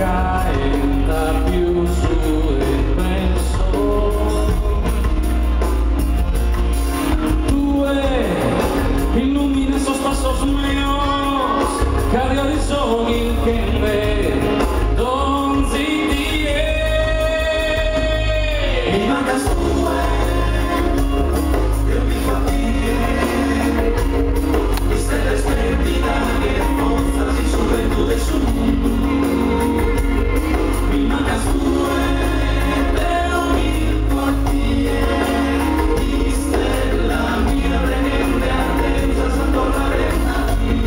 Caenta pius e penso. Tue illumina sos passos meos ca deo ti so chirchende donzi die. Mi mancas tue, deo bivo a tie, istella isplendida che fozas in su bentu de su mundu. Mi mancas tue, deo chirco a tie, istella mia preghende a Deus as a torrare una die.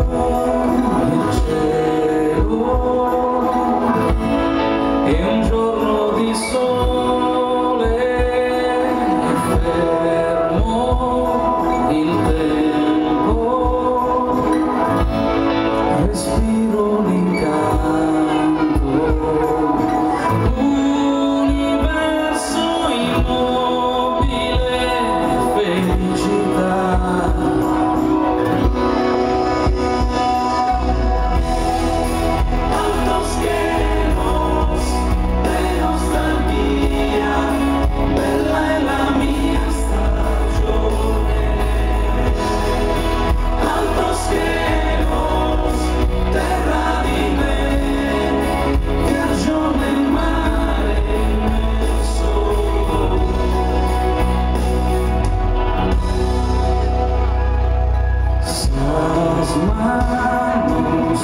Guardo il cielo e un giorno di sole fermo il tempo, respiro l'incanto, universo immobile, felicità. Altos chelos de nostalgia, bella è la mia stagione. Altos chelos, terra di me, viaggio nel mare immenso. Sas manos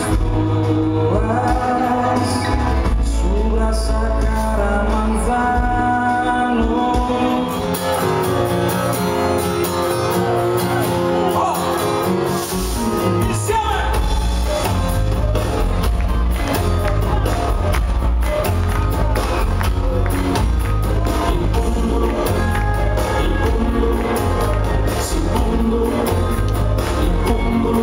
tuas subra sa cara a manzanu. Oh! Insieme! Il mondo, il mondo, sul mondo, il mondo.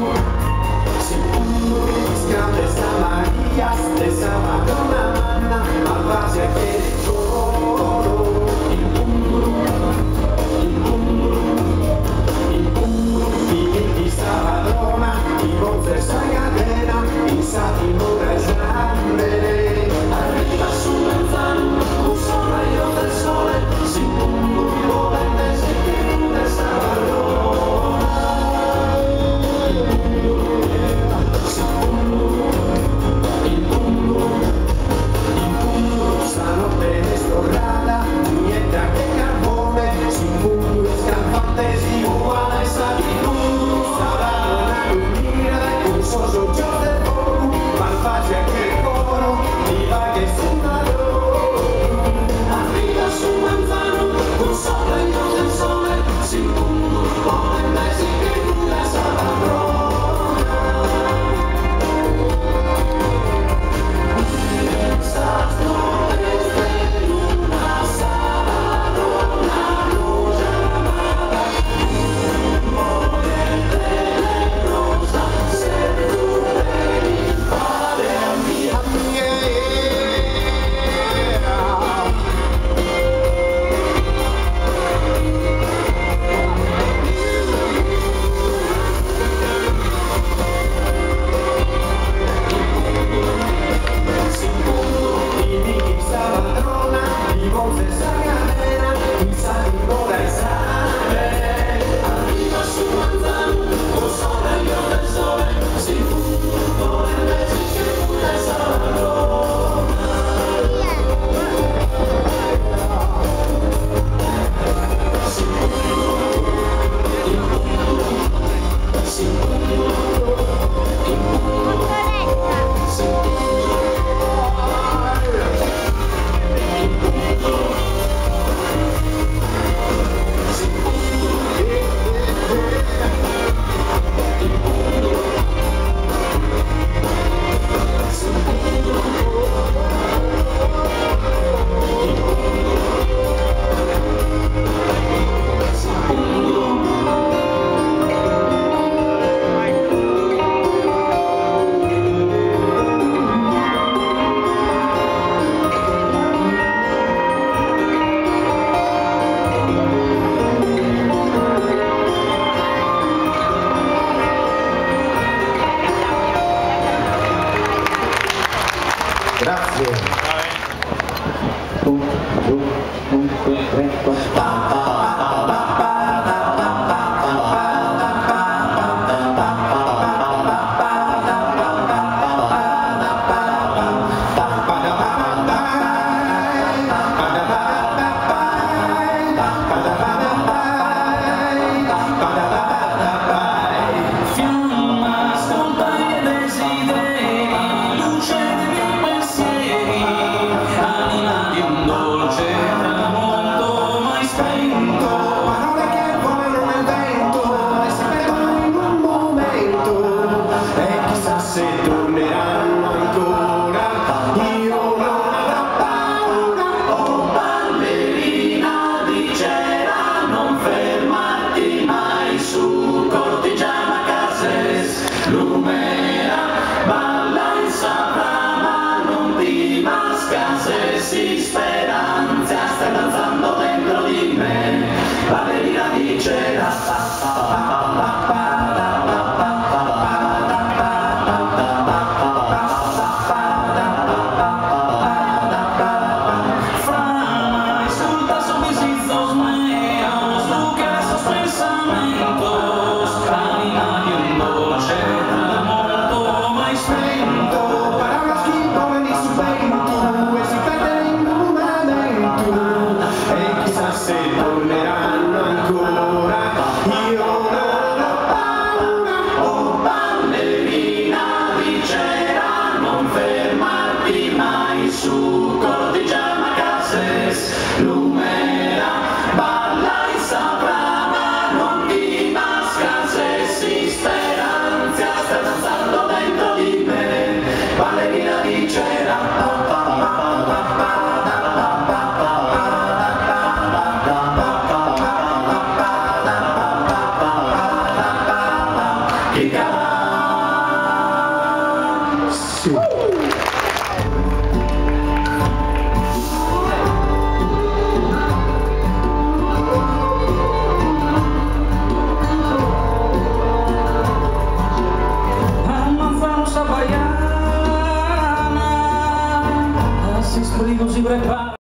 Grazie.